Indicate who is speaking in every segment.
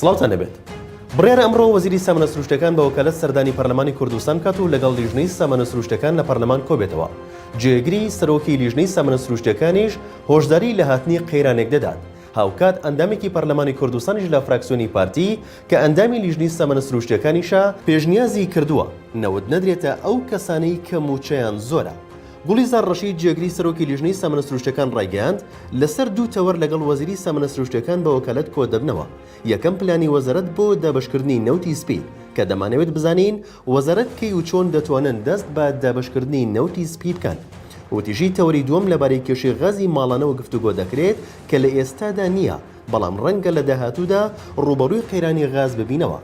Speaker 1: سڵاوتان لێبێت. بڕیارە ئەمڕۆ وەزیری سامانە سروشتیەکان بە وەکالەت سەردانی پەرلەمانی کوردستان بکات و لەگەڵ لیژنەی سامانە سروشتیەکان لە پەرلەمان کۆبێتەوە. جێگری سەرۆکی لیژنەی سامانە سروشتیەکانیش هۆشداری لە هاتنی قەیرانێک دەدات. هاوکات ئەندامێکی پەرلەمانی کوردستانیش لە فراکسیۆنی پارتی کە ئەندامی لیژنەی سامانە سروشتیەکانیشە، پێشنیازی کردووە نەوت نەدرێتە ئەو کەسانەی کە مووچەیان زۆرە. گوڵیزار ڕەشید جێگری سەرۆکی لیژنەی سامانە سروشتیەکان ڕایگەیاند، لەسەر دوو تەوەر لەگەڵ وەزیری سامانە سروشتیەکان بە وەکالەت کۆدەبنەوە، یەکەم پلانی وەزارەت بۆ دابەشکردنی نەوتی سپی، کە دەمانەوێت بزانین وەزارەت کەی و چۆن دەتوانن دەست بە دابەشکردنی نەوتی سپی بکەن. وتیشی تەوەری دووەم لەبارەی کێشەی غازی ماڵانەوە گفتوگۆ دەکرێت کە لە ئێستادا نییە، بەڵام ڕەنگە لە داهاتوودا ڕووبەڕووی قەیرانی غاز ببینەوە.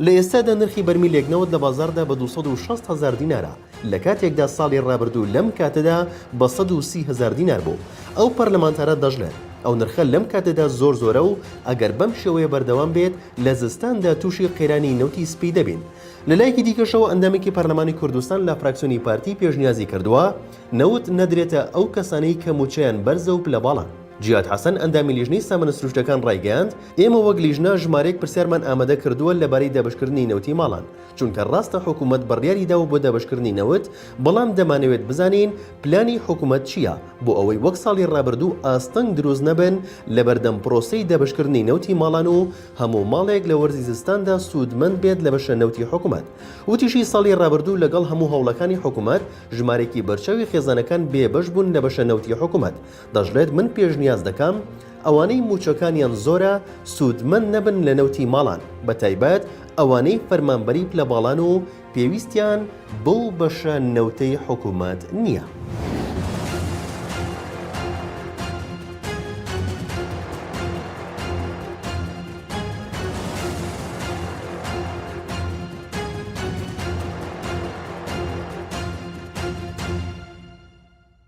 Speaker 1: لە ئێستادا نرخی بەرمیلێک نەوت لە بازاڕدا بە 260 هەزار دینارە، لە کاتێکدا ساڵی ڕابردوو لەم کاتەدا بە 130 هەزار دینار بوو. ئەو پەرلەمانتارە دەشڵێت، ئەو نرخە لەم کاتەدا زۆر زۆرە و ئەگەر بەم شێوەیە بەردەوام بێت لە زستاندا تووشی قەیرانی نەوتی سپی دەبین. لە لایەکی دیکەشەوە ئەندامێکی پەرلەمانی کوردستان لە فراکسیۆنی پارتی پێشنیازی کردووە نەوت نەدرێتە ئەو کەسانەی کە مووچەیان بەرزە و پلە باڵان. جیهاد حەسەن ئەندامی لیژنەی سامانە سروشتەکان ڕایگەیاند، ئێمە وەک لیژنە ژمارەیەک پرسیارمان ئامادە کردووە لەبارەی دابەشکردنی نەوتی ماڵان، چونکە ڕاستە حکومەت بڕیاری داوە بۆ دابەشکردنی نەوت، بەڵام دەمانەوێت بزانین پلانی حکومەت چییە بۆ ئەوەی وەک ساڵی ڕابردوو ئاستەنگ دروست نەبن لەبەردەم پرۆسەی دابەشکردنی نەوتی ماڵان و هەموو ماڵێک لە وەرزی زستاندا سوودمەند بێت لە بەشە نەوتی حکومەت. وتیشی ساڵی ڕابردوو لەگەڵ هەموو هەوڵەکانی حکومەت ژمارەیەکی بەرچاوی خێزانەکان بێبەش بوون لە بەشە نەوتی حکومەت. دەشڵێت من پێشنیاز دەکەم ئەوانەی مووچەکانیان زۆرە سوودمەند نەبن لە نەوتی ماڵان، بەتایبەت ئەوانەی فەرمانبەری پلە باڵان و پێویستیان بەو بەشە نەوتەی حکومەت نییە.